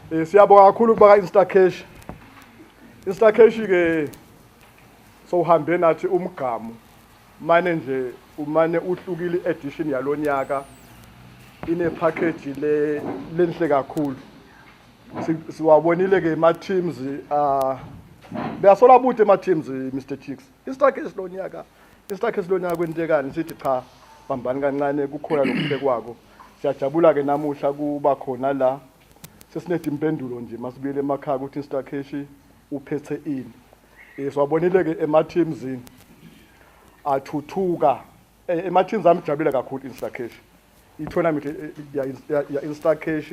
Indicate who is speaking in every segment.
Speaker 1: Siyabonga kakhulu kuba Instacash. Instacash ke sowuhambe nathi umgamu mane nje umane uhlukile edition yalonyaka, ine package le lenhle kakhulu. Siwabonile ke ema teams, beyasola bude ema teams, Mr Chicks, Instacash lonyaka, Instacash lonyaka kwentekani? Sithi cha, bambani kancane, kukhona lokuphekwako. Siyajabula ke namuhla kuba khona la, sesinethe impendulo nje masibuyele emakhaya ukuthi Instacash uphethe ini. Siwabonile ke ema teams athuthuka, ema teams amjabule kakhulu Instacash. I-tournament ya Instacash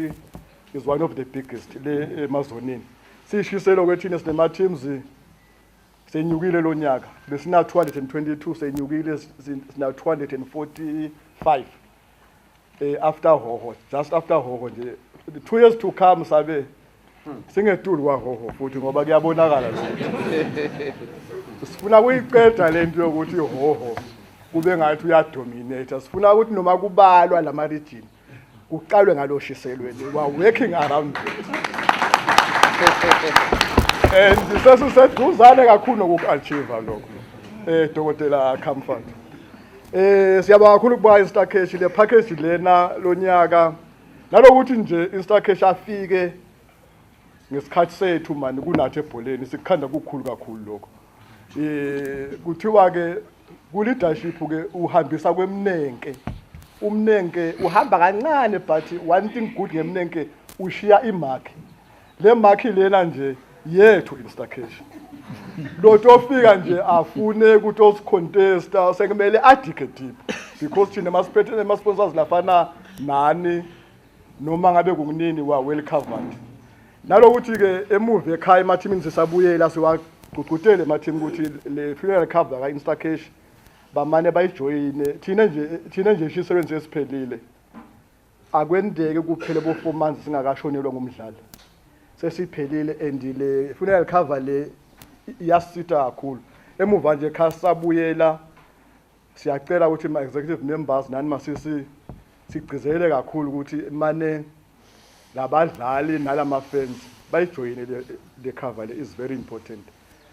Speaker 1: is one of the biggest le emazonini. Sishiselo kwethina sinema teams, senyukile lo nyaka, besina 222, senyukile sina 245 after Hoho, just after Hoho nje. 2 years to come sabe singetulu kwaHoho futhi, ngoba kuyabonakala lokho. Sifuna kuyiqeda lento yokuthi Hoho kube ngathi uyadominate. Sifuna ukuthi noma kubalwa lama region kuqalwe ngalo Shiselweni. We are working around it and sesiseduzane kakhulu noku-achieve lokho, Dokotela Comfort. Siyabonga kakhulu kuba Instacash, le package lena lonyaka, nalokuthi nje Instacash afike ngesikhathi sethu mani kunathi ebholeni, sikukhanda kukhulu kakhulu lokho. Kuthiwa ke ku leadership ke uhambisa kwemnenke, umnenke uhamba kancane, but one thing good ngemnenke, ushiya imark. Le mark lena nje yethu Instacash, lo tofika nje afune ukuthi osicontesta sekumele adige deep, because thina masiphethe ama sponsors lafana nani, noma ngabe kunini, wa well covered. Nalokuthi ke emuva ekhaya emathimini sisabuyela siwagqugqutele emathimini ukuthi le funeral cover ka Instacash bamane bayijoyine. Thina nje ishisebenzi esiphelile, akwendeke kuphele bo 4 months singakashonelwa ngumdlali, sesiphelile, and le funeral cover le iyasitha kakhulu. Emuva nje ekhaya sisabuyela, siyacela ukuthi ma executive members nani masisi sigcizelele kakhulu ukuthi mane labadlali nalama fans bayijoyine le cover le, is very important.